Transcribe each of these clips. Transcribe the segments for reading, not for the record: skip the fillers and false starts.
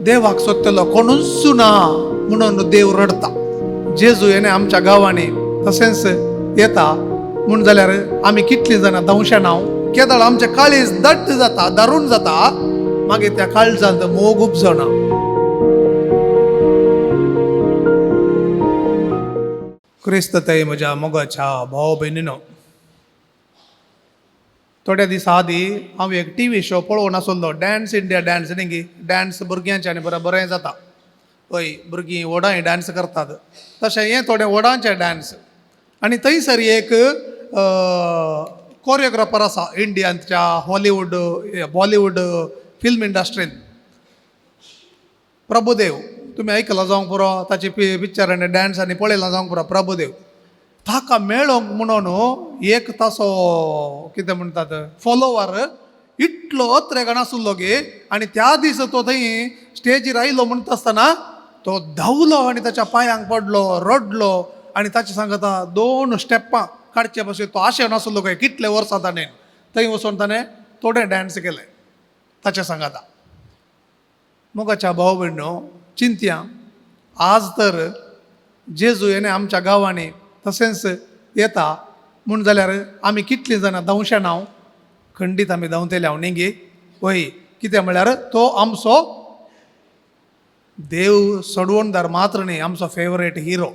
देवाक सोदतलो कोणूच ना म्हणून देव रडता. जेजू हेणे आमच्या गांवांनी तशेंच येता म्हूण जाल्यार आमी कितलीं जाणां धांवशेनाव. केदळ आमचें काळीज दट्ट जाता, दारूण जाता, मागीर त्या काळजांत मोग उपजना. क्रिस्त तय म्हज्या मोगाच्या भाव भयणीनो, थोड्या दिसां आदीं हांव एक टी व्ही शो पळोवन आसलो, डान्स इंडिया डान्स न्ही गी, डान्स भुरग्यांचे आनी बरें बरें जाता. हय, भुरगीं व्हडांय डान्स करतात, तशें हें थोडें व्हडांचें डान्स. आनी थंयसर एक कोरियोग्राफर आसा इंडियांच्या हॉलिवूड बॉलिवूड फिल्म इंडस्ट्रीन, प्रभुदेव. तुमी आयकलां जावंक पुरो, ताची पिक्चर आनी डान्स आनी पळयलां जावंक पुरो. प्रभुदेव ताका मेळोंक म्हणून एक ताचो कितें म्हणटात फॉलोवर इतलो अत्रेगान आसलो गे. आनी त्या दीस तो थंय स्टेजीर आयलो म्हणटा आसतना तो धांवलो आनी ताच्या पांयांक पडलो, रडलो आनी ताचे सांगता दोन स्टेपां काडचे पासून तो आशेन नासलो काय कितले वर्सां ताणें थंय वचून ताणें थोडे डान्स केले ताचे सांगाता. मोगाच्या भाव भयणो, चिंतया, आज तर जेजू हेणे आमच्या गांवांनी तशेंच येता म्हूण जाल्यार आमी कितलीं जाणां धांवशेनाव. खंडीत आमी धांवतले हांव न्ही गे. वय, कितें म्हळ्यार तो आमचो देव सोडवणदार मात्र न्ही, आमचो फेवरेट हिरो.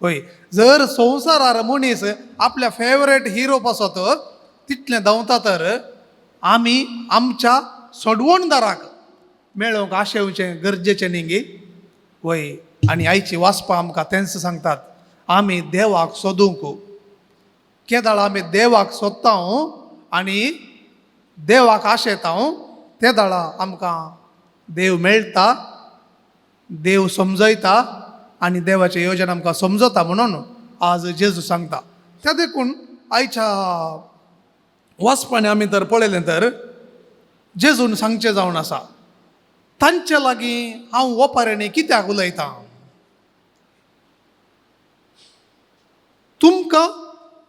वय, जर संवसारार मनीस आपल्या फेवरेट हिरो पासत तितलें धांवता तर आमी आमच्या सोडवणदाराक मेळोवंक आशेवचें गरजेचें न्ही गे. वय, आनी आयची वाचपां आमकां तेंच सांगतात, आमी देवाक सोदूंक. केदाळ आमी देवाक सोदता आनी देवाक आशेता ते दाळा आमकां देव मेळटा, देव समजयता आनी देवाचे योजना आमकां समजता म्हणून आज जेजू सांगता. त्या देखून आयच्या वाचपांनी आमी तर पळयलें तर जेजून सांगचें जावन आसा, तांचे लागीं हांव ओपाऱ्यांनी कित्याक उलयतां? तुमकां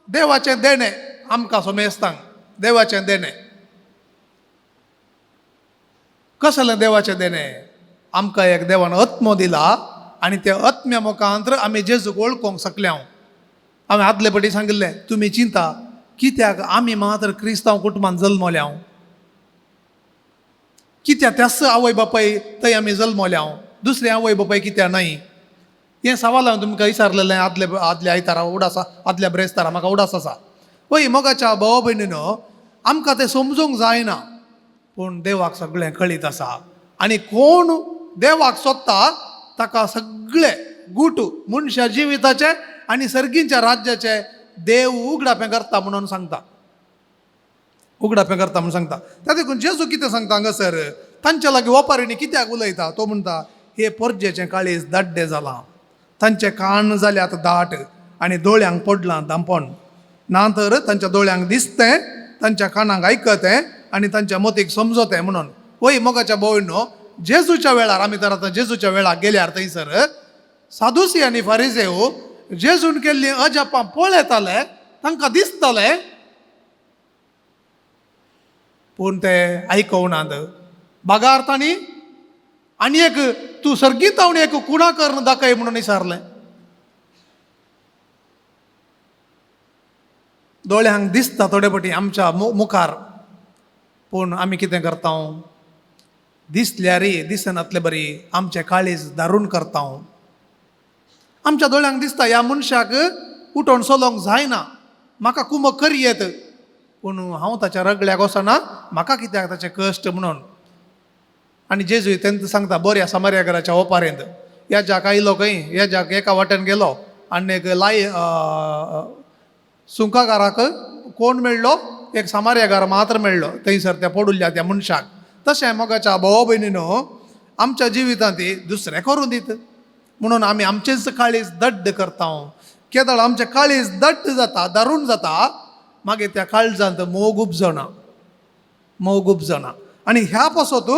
देवाचें देणें, आमकां समेस्तांक देवाचें देणें. कसलें देवाचें देणें? आमकां एक देवान आत्मो दिला आनी त्या आत्म्या मुखांतर आमी जेजूक वळखूंक शकले. हांवें आदले पटी सांगिल्लें, तुमी चिंता कित्याक आमी मात्र क्रिस्तांव कुटुंबान जल्मल्या, कित्याक त्याच आवय बापाय थंय आमी जल्मल्या, दुसरे आवय बापाय कित्याक न्हय? हें सवाल हांवें तुमकां विचारलेलें आदले आदल्या आयतारा उडास, आदल्या ब्रेस्तारा म्हाका उडास आसा. वय मोगाच्या भाव भयणीनो, आमकां तें समजूंक जायना, पूण देवाक सगळें कळीत आसा. आनी कोण देवाक सोदता ताका सगळे गूट मनशा जिविताचे आनी सर्गींच्या राज्याचे देव उगडापें करता म्हणून सांगता, उगडापें करता म्हणून सांगता. त्या देखून जेजू कितें सांगता हांगासर, तांच्या लागीं ओपारींनी कित्याक उलयता? तो म्हणटा, हे पोरजेचें काळीज दाड्डें जालां, तांचे कान जाल्यात दाट आनी दोळ्यांक पडलां दांपण, ना तर तांच्या दोळ्यांक दिसतें, तांच्या कानांक आयकतें आनी तांच्या मतीक समजतें म्हणून. वय मोगाच्या भयणो, जेजूच्या वेळार आमी तर आतां जेजूच्या वेळार गेल्यार थंयसर सादुसी आनी फारिजेव जेजून केल्लीं अजापां पळयताले, तांकां दिसताले, पूण ते आयकनात. बागार तांणी आनी एक तूं सर्गीत हांव एक कुणा करून दाखय म्हणून विचारलें. दोळ्यांक दिसता थोडे पटी आमच्या मुखार, पूण आमी कितें करता? दिसल्यार दिसनातले बरी आमचें काळीज दारून करता. आमच्या दोळ्यांक दिसता ह्या मनशाक उठोवन चलोवंक जायना, म्हाका कुमक करी येत, पूण हांव ताच्या रगड्याक वचना, म्हाका कित्याक ताचें कश्ट म्हणून. आनी जेजू तेंच सांगता बऱ्या समार्या घराच्या ओपारेंत, ह्या आयलो खंय, ह्या एका वाटेन गेलो आनी एक लाय सुंकागाराक कोण मेळ्ळो? एक समार्यागार मात्र मेळ्ळो थंयसर त्या पडुल्ल्या त्या मनशाक. तशें मोगाच्या भाव भयणीनो, आमच्या जिवितांत दुसरें करूं दीत म्हणून आमी आमचेंच काळीज दड्ड करता. केदळ आमचें काळीज दट्ट जाता, दारूण जाता, मागीर त्या काळजांत मोग उपजना, मोग उपजना. आनी ह्या पासत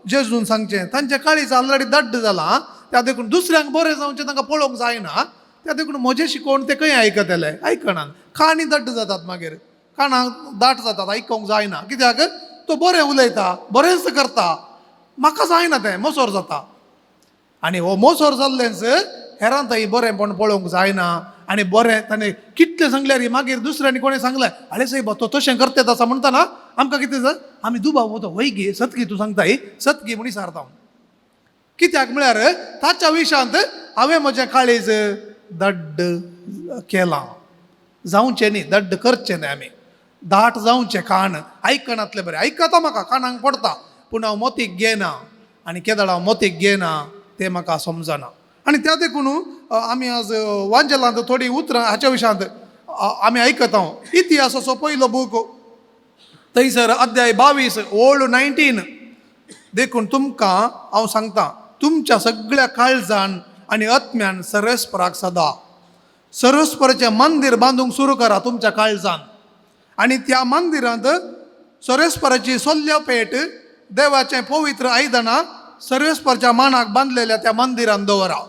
जेजून सांगचें, तांचें काळीज ऑलरेडी दड्ड जालां, त्या देखून दुसऱ्यांक बरें जावचें तांकां पळोवंक जायना, त्या देखून म्हजें शिकोवन ते खंय आयकतले? आयकनात. काणी दड्ड जातात, मागीर कानाक दाट जातात, आयकूंक जायना. कित्याक? तो बरें उलयता, बरेंच करता, म्हाका जायना तें, मोसोर जाता. आनी हो मोसोर जाल्लेंच हेरां थंय बरेंपण पळोवंक जायना. आनी बरें ताणें कितलें सांगल्यार मागीर दुसऱ्यांनी कोणें सांगलें आरे सायबा तो तशें करतेत आसा म्हणटना आमकां कितें जाता, आमी दुबाव वता, वय गे सत गे तूं सांगता सत गे म्हूण विचारता. कित्याक म्हळ्यार ताच्या विशांत हांवें म्हजें काळीज दड्ड केलां. जावचें न्ही, दड्ड करचें न्ही, आमी दाट जावचें कान आयकनातलें बरें आयकता म्हाका कानाक पडटा, पूण हांव मोतीक घेना. आनी केदळ हांव मोतीक घेना तें म्हाका समजना. आनी त्या देखून आमी आज वांजेलांत थोडीं उतरां हाच्या विशयांत आमी आयकता. इतिहासाचो पयलो बूक थंयसर अध्याय 22 ओळ 19, देखून तुमकां हांव सांगता तुमच्या सगळ्या काळजान आनी आत्म्यान सर्वेस्पराक सदा सर्वेस्पराचें मंदीर बांदूंक सुरू करा तुमच्या काळजान. आनी त्या मंदिरांत सर्वेस्पराची सोल्ल्या पेट देवाचें पवित्र आयदनां सर्वेस्पराच्या मानाक बांदलेल्या त्या मंदिरांत दवरा.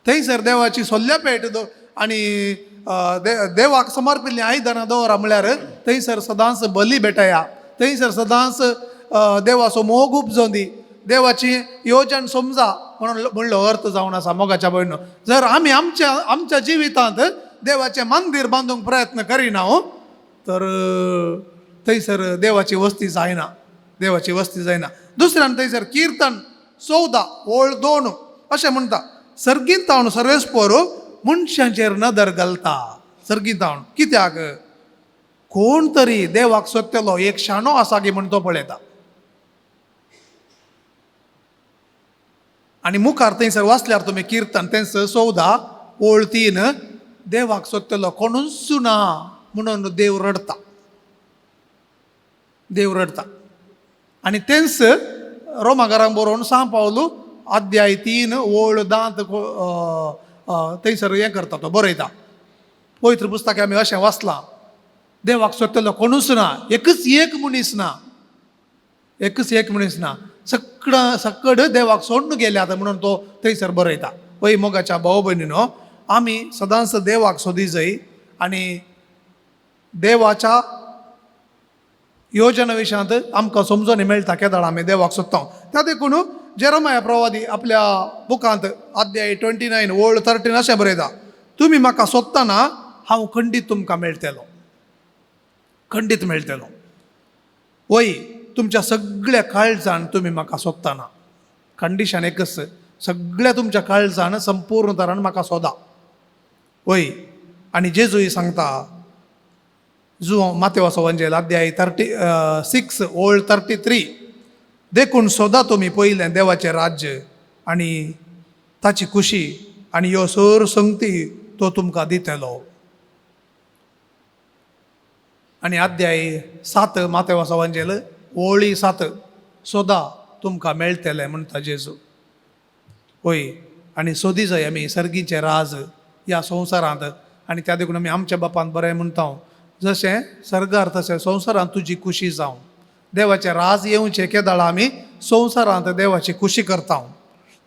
थंयसर देवाची सोल्ल्या पेट आनी देवाक समर्पिल्लीं आयदनां दवरा म्हळ्यार थंयसर सदांच बली भेटया, थंयसर सदांच देवाचो मोग उपजों दी, देवाची योजन समजा म्हणून म्हणलो अर्थ जावन आसा. मोगाच्या भयणो, जर आमी आमच्या आमच्या जिवितांत देवाचें मंदीर बांदूंक प्रयत्न करिना तर थंयसर देवाची वस्ती जायना, देवाची वस्ती जायना. दुसऱ्यान थंयसर किर्तन 14 ओळ 2 अशें म्हणटा, सर्गींतावन सर्वेस्पर मनशांचेर नदर घालता. सर्गींतावन कित्याक कोण तरी देवाक सोदतलो एक शाणो आसा की म्हण तो पळयता. आनी मुखार थंयसर वाचल्यार तुमी किर्तन तेंच 14 ओळ 3, देवाक सोदतलो कोणूच ना म्हणून देव रडटा, देव रडटा. आनी तेंच रोमागारांक बरोवन सांव पावलू अध्याय 3 ओळ 10 थंयसर हें करता, तो बरयता. पवित्र पुस्तक आमी अशें वाचलां, देवाक सोदतलो कोणूच ना, एकच एक मनीस ना, एकच एक मनीस ना, सगळं सकड देवाक सोडून गेल्यात म्हणून तो थंयसर बरयता. वय मोगाच्या भाव भयणीनो, आमी सदांच देवाक सोदी जाय आनी देवाच्या योजना विशयांत आमकां समजून मेळटा केदळ आमी देवाक सोदता. त्या देखून जेरमाया प्रवादी आपल्या बुकांत अध्याय 29 ओळ 13 अशें बरयता, तुमी म्हाका सोदतना हांव खंडीत तुमकां मेळटलो, खंडीत मेळटलो. वय तुमच्या सगळ्या काळजान तुमी म्हाका सोदतना, कंडिशन एकच, सगळ्या तुमच्या काळजान संपूर्ण तरान म्हाका सोदा. वय आनी जेजूय सांगता, जुवांव मातेवाचो वंजेल अध्याय 36 ओळ 33, देखून सोदा तुमी पयलें देवाचें राज्य आनी ताची खुशी आनी ह्यो सर संगती तो तुमकां दितलो. आनी अध्याय 7 मातेवाचो वंजेल ओळी 7, सोदा तुमकां मेळटलें म्हणटा जेजू. वय आनी सोदी जाय आमी सर्गीचें राज ह्या संवसारांत. आनी त्या देखून आमी आमच्या बापान बरें म्हणटा, जशें सर्गार तशें संवसारांत तुजी खुशी जावं. देवाचें राज येवचें केदळा आमी संवसारांत देवाची खुशी करता.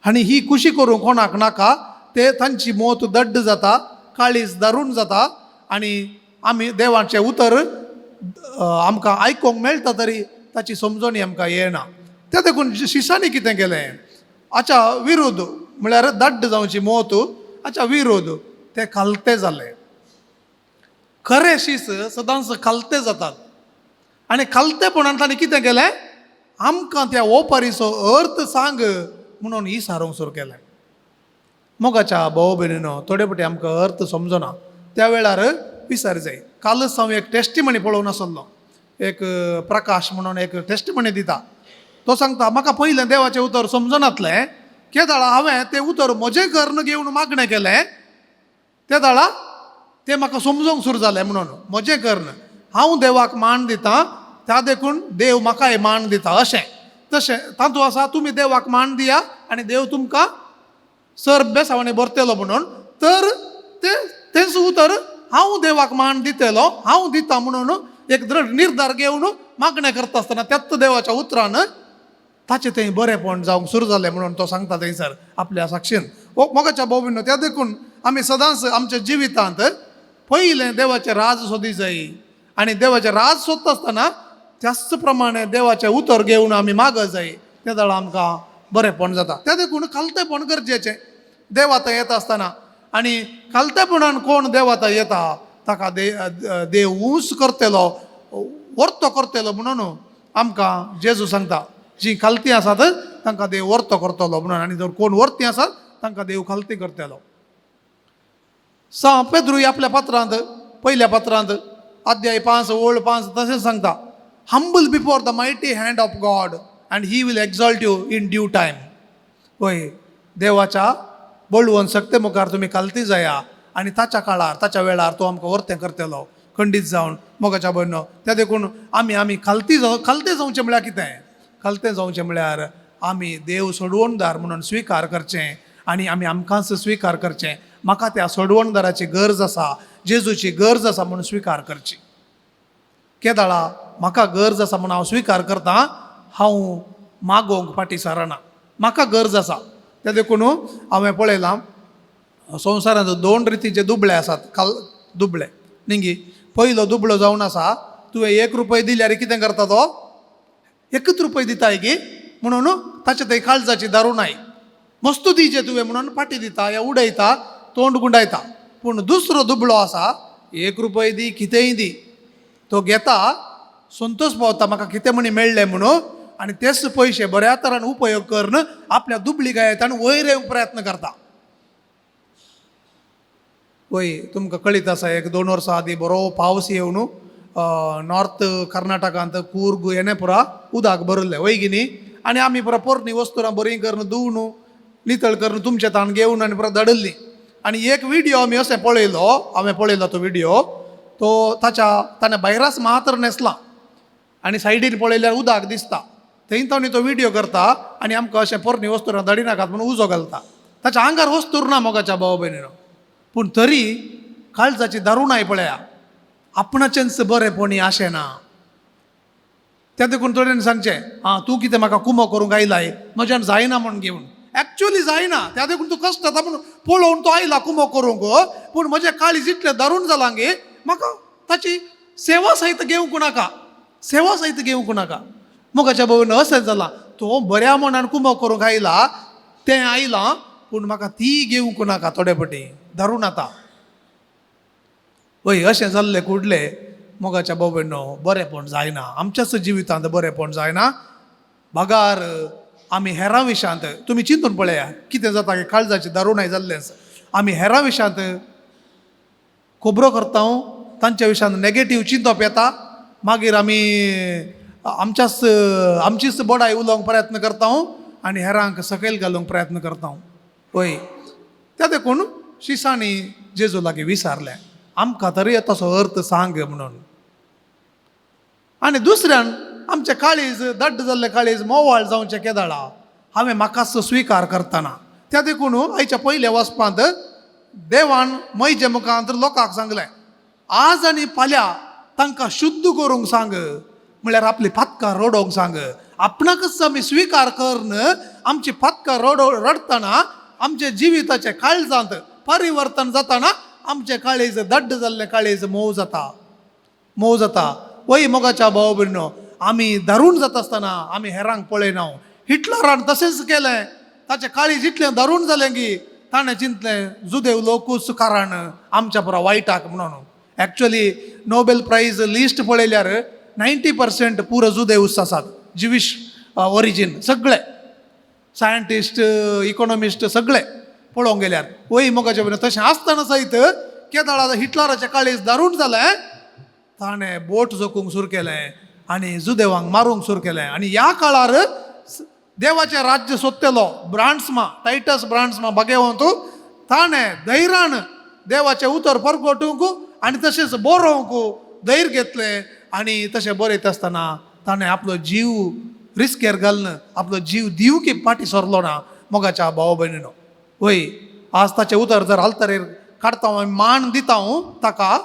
आनी ही खुशी करूंक कोणाक नाका ते तांची मोत दड्ड जाता, काळीज दारून जाता. आनी आमी देवाचें उतर आमकां आयकूंक मेळटा तरी ताची समजणी आमकां येना. त्या देखून शिसांनी कितें केलें, हाच्या विरोध म्हळ्यार दड्ड जावची मोत हाच्या विरोध ते खालते जाले. खरे शीस सदांच खालते जातात. आनी खालतेपणान ताणें कितें केलें, आमकां त्या ओपारीचो अर्थ सांग म्हणून ही सारोवंक सुरू केलें. मोगाच्या भाव भयणीनो, थोडे फावटी आमकां अर्थ समजना त्या वेळार विसर जाय. कालच हांव एक टेस्टिमनी पळोवन आसलो, एक प्रकाश म्हणून एक टेस्टिमनी दिता. तो सांगता, म्हाका पयलें देवाचें उतर समजनातलें, केदाळा हांवें तें उतर म्हजें करून घेवन मागणें केलें, ते दाळा तें म्हाका समजूंक सुरू जालें. म्हणून म्हजें करून हांव देवाक मान दिता, त्या देखून देव म्हाकाय मान दिता. अशें तशें तातूंत आसा, तुमी देवाक मान दिया आनी देव तुमकां सर बेसावांनी भरतलो म्हणून. तर तें तेंच उतर हांव देवाक मान दितलो, हांव दिता म्हणून एक दृढ निर्धार घेवन मागणें करता आसतना त्याच देवाच्या उतरान ताचें थंय बरेंपण जावंक सुरू जालें म्हणून तो सांगता थंयसर आपल्या साक्षीन. ओ मोगाच्या भाव भयणीनो, त्या देखून आमी सदांच आमच्या जिवितांत पयलें देवाचें राज सोदी जाय. आनी देवाचें राज सोदता आसतना त्याच प्रमाणे देवाचें उतर घेवन आमी माग जाय. त्या वेळार आमकां बरेंपण जाता. त्या देखून खालतेपण गरजेचें देवा थंय येता आसतना. आनी खालतेपणान कोण देवा थंय येता ताका देव ऊंच करतलो, वर्तो करतलो म्हणून आमकां जेजू सांगता. जीं खालती आसात तांकां देव वर्तो करतलो म्हणून, आनी जर कोण वर्ती आसात तांकां देव खालती करतलो. सां पेद्रूय आपल्या पत्रांत, पयल्या पत्रांत अध्याय 5 ओळ 5 तशेंच सांगता, humble before the mighty hand of God and he will exalt you in due time. वय, देवाच्या बळवंत शक्ते मुखार तुमी खालती जाया आनी ताच्या काळार ताच्या वेळार तो आमकां वर्तें करतलो खंडीत जावन मोगाच्या भयणो. त्या देखून आमी आमी खालती जाव, खालते जावचें म्हळ्यार कितें? खालतें जावचें म्हळ्यार आमी देव सोडवणदार म्हणून स्विकार करचें आनी आमी आमकांच स्विकार करचें. म्हाका त्या सोडवणदाराची गरज आसा, जेजूची गरज आसा म्हणून स्विकार करची. केदाळा म्हाका गरज आसा म्हणून हांव स्विकार करता, हांव मागोवंक फाटीं सरना, म्हाका गरज आसा. त्या देखून हांवें पळयलां संवसारांत 2 रितीचे दुबळे आसात, काल दुबळे निंगी. पयलो दुबळो जावन आसा, तुवें 1 रुपये दिल्यार कितें करता तो? 1 रुपये दिताय की म्हणून ताचे थंय काळजाची दारू नाय, मस्तू दिचे तुवें म्हणून फाटी दिता या उडयता, तोंड गुंडायता. पूण दुसरो दुबळो आसा, 1 रुपये दी कितेंय दी, तो घेता, संतोष पावता म्हाका कितें म्हणी मेळ्ळें म्हणून, आनी तेच पयशे बऱ्या तरान उपयोग करून आपल्या दुबळी गायत आनी वयर येवंक प्रयत्न करता. वय, तुमकां कळीत आसा, 1-2 वर्सां आदीं बरो पावस येवन नॉर्थ कर्नाटकांत कूर्ग येणे पुरा उदक भरिल्लें, वय की न्ही? आनी आमी पुरा पोरणी वस्तुरां बरीं करून धुवन नितळ करून तुमचे ताण घेवन आनी पुरा धाडिल्ली. आनी एक विडियो आमी अशें पळयलो, हांवें पळयलो तो विडियो, तो ताच्या ताणें भायरास मात्र न्हेसला आनी सायडीन पळयल्यार उदक दिसता, थंय ताणें तो विडियो करता आनी आमकां अशें पोरणी वस्तुरां धाडिनाकात म्हणून उजो घालता. ताच्या आंगार वस्तूर ना मोगाच्या भाव भयणीनो, पूण तरी काळजाची दारुणाय पळया, आपणाचेंच बरेंपणी आशें ना. त्या देखून थोड्यांनी सांगचें, आं तूं कितें म्हाका कुमो करूंक आयलाय, म्हज्यान जायना म्हूण घेवन, एक्चुअली जायना, त्या देखून तूं कश्ट जाता पूण पळोवन तो आयला कुमो करूंक, पूण म्हजें काळीज इतलें दारूण जालां गे म्हाका ताची सेवा सहित घेवंक नाका, सेवा सहित घेवंक नाका. मोगाच्या भोवन अशें जालां, तो बऱ्या मनान कुमो करूंक आयला, तें आयलां, पूण म्हाका ती घेवंक नाका, थोडे पटी दारूण आतां. वय, अशें जाल्लें कुडले मोगाच्या भोवनो बरेंपण जायना, आमच्याच जिवितांत बरेंपण जायना. बगार आमी हेरां विशांत, तुमी चिंतून पळया कितें जाता की काळजाची दारुणाय जाल्लें आसा, आमी हेरां विशांत खबरो करता, तांच्या विशांत नेगेटीव चिंतप येता, मागीर आमी आमच्याच आमचीच बडाय उलोवंक प्रयत्न करता आनी हेरांक सकयल घालूंक प्रयत्न करता. वय, त्या देखून शिसांनी जेजू लागीं विचारलें, आमकां तरी तसो अर्थ सांग म्हणून. आनी दुसऱ्यान आमचें काळीज दड्ड जाल्लें काळीज मोवाळ जावचें केदाळा हांवें म्हाकाच स्विकार करतना. त्या देखून आयच्या पयल्या वचपांत देवान मैजे मुखांत लोकांक सांगलें, आज आनी फाल्यां तांकां शुद्ध करूंक सांग, म्हळ्यार आपली पातकां रडोवंक सांग. आपणाकच आमी स्विकार करून आमची पातकां रडटना आमच्या जिविताच्या काळजांत परिवर्तन जाताना आमचें काळीज दड्ड जाल्लें काळीज मोव जाता, मोव जाता. वय मोगाच्या भाव भयणो, आमी दारूण जाता आसतना आमी हेरांक पळयना. हिटलरान तशेंच केलें, ताचें काळीज इतलें दारूण जालें की ताणें चिंतलें जुदेव लोकूच कारण आमच्या पुरा वायटाक म्हणून. एक्चुअली नोबेल प्रायज लिस्ट पळयल्यार 90% पुरो जुदेवूच आसात, जिवीश ओरिजीन सगळे, सायंटिस्ट इकॉनॉमिस्ट सगळे पळोवंक गेल्यार. वय मोगाच्या भयणो, तशें आसतना सयत केदाळा हिटलराचें काळीज दारूण जालें, ताणें बोट जोखूंक सुरू केलें आनी जुदेवांक मारूंक सुरू केलें. आनी ह्या काळार देवाचें राज्य सोदतलो ब्रांड्समा, टायटस ब्रांड्समा बागेवंत, ताणें धैर्यान देवाचें उतर परगटूंक आनी तशेंच बरोवंक धैर्य घेतलें. आनी तशें बरयता आसतना ताणें आपलो जीव रिस्केर घालून आपलो जीव दिवंक फाटीं सरलो ना मोगाच्या भाव भयणीनो. वय, आज ताचें उतर जर आल्तरेर काडटा आमी मान दिता ताका,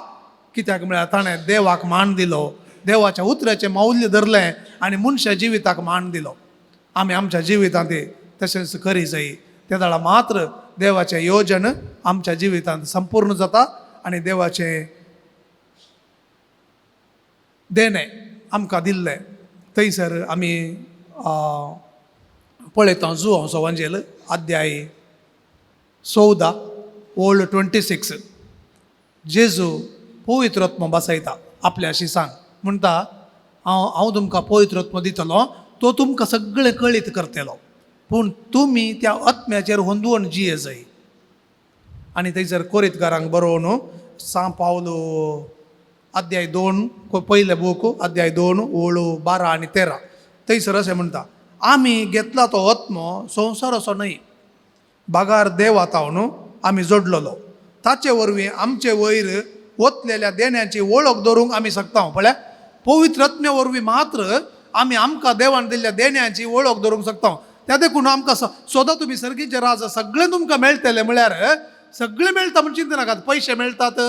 कित्याक म्हळ्यार ताणें देवाक मान दिलो, देवाच्या उतराचें मौल्य धरलें आनी मनशा जिविताक मान दिलो. आमी आमच्या जिवितांत तशेंच करी जाय, त्या वेळार मात्र देवाचें योजन आमच्या जिवितांत संपूर्ण जाता आनी देवाचें देणें आमकां दिल्लें थंयसर आमी पळयता जुवांव सवांजेल अध्याय 14 ओळ 26. जेजू पवित्र आत्मो बसयता आपल्याशी सांग म्हणटा, हांव हांव तुमकां पवित्र आत्मो दितलो, तो तुमकां सगळें कळीत करतलो, पूण तुमी त्या आत्म्याचेर होंदवण जिये जाय. आनी थंयसर कोरीतकारांक बरोवन सां पावलो अध्याय 2, पयले बूक अध्याय 2 ओळू 12 आनी 13, थंयसर अशें म्हणटा, आमी घेतला तो आत्मो संवसार असो न्हय, बागार देवा न्हू आमी जोडलेलो, ताचे वरवीं आमचे वयर वतलेल्या देण्याची वळख दवरूंक आमी शकता. पळया, पवित्र आत्म्या वरवीं मात्र आमी आमकां देवान दिल्ल्या देण्याची वळख दवरूंक शकता. त्या देखून आमकां सोदा तुमी सर्गीचे राज, सगळें तुमकां मेळटलें. म्हळ्यार सगळें मेळटा म्हूण चिंती नाकात, पयशे मेळटात,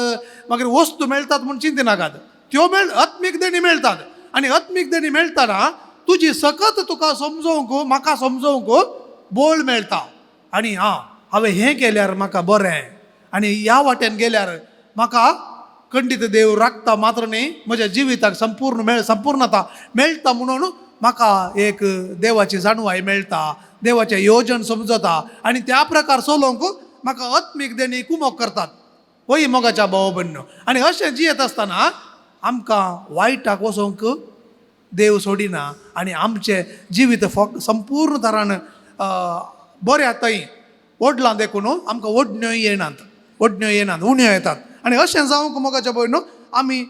मागीर वस्तू मेळटात म्हूण चिंती नाकात, त्यो मेळ आत्मीक देणी मेळटात. आनी आत्मीक देणी मेळटना तुजी सकत तुका समजोवंक, म्हाका समजोवंक बोळ मेळटा. आनी आं, हांवें हें केल्यार म्हाका बरें आनी ह्या वाटेन गेल्यार म्हाका खंडीत देव राखता मात्र न्ही, म्हज्या जिविताक संपूर्ण मेळ संपूर्णता मेळटा म्हणून म्हाका एक देवाची जाणवाय मेळटा, देवाचें योजन समजता आनी त्या प्रकार चलोवंक म्हाका आत्मीक देणी कुमोक करतात. वय मोगाच्या भाव भयणीनो, आनी अशें जियेत आसतना आमकां वायटाक वचोंक देव सोडिना आनी आमचें जिवीत फोक संपूर्ण तरान बऱ्या थंय ओडलां देखून आमकां ओडण्यो येनात, ओडण्यो येनात, उण्यो येतात. आनी अशें जावंक मोगाच्या भयणीनो आमी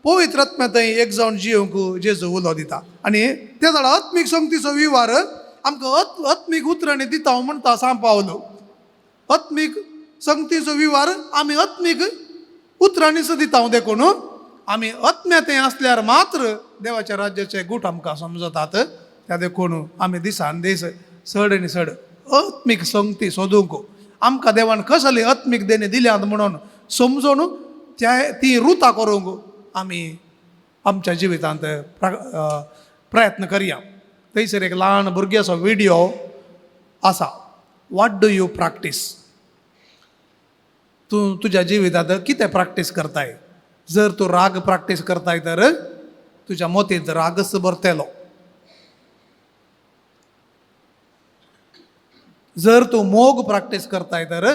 पवित्र आत्म्या थंय एक जावन जियोवंक जेजू उलो दिता. आनी ते जाल्यार आत्मीक संगतीचो विवार आमकां आत्मीक उतरांनी दिता म्हणटा सां पावलो. आत्मीक संगतीचो विवार आमी आत्मीक उतरांनीच दिता देखून आमी आत्म्या थंय आसल्यार मात्र देवाच्या राज्याचे गूट आमकां समजतात. त्या देखून आमी दिसान दीस चड आनी चड आत्मीक संगती सोदूंक, आमकां देवान कसली आत्मीक देणी दिल्यात म्हणून समजून त्या ती रुता करूंक आमी आमच्या जिवितांत प्रयत्न करया. थंयसर एक ल्हान भुरग्याचो विडियो आसा, What do you practice? तूं तुज्या जिवितांत कितें प्रॅक्टीस करताय? जर तूं राग प्रॅक्टीस करताय तर तुज्या मोतींत रागच भरतलो. जर तूं मोग प्रॅक्टीस करताय तर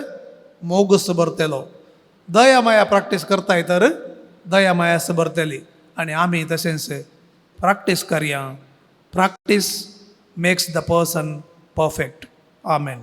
मोगच भरतलो. दया माया प्रॅक्टीस करताय तर दया मायाच भरतली. आनी आमी तशेंच प्रॅक्टीस करया. Practice makes the person perfect. Amen.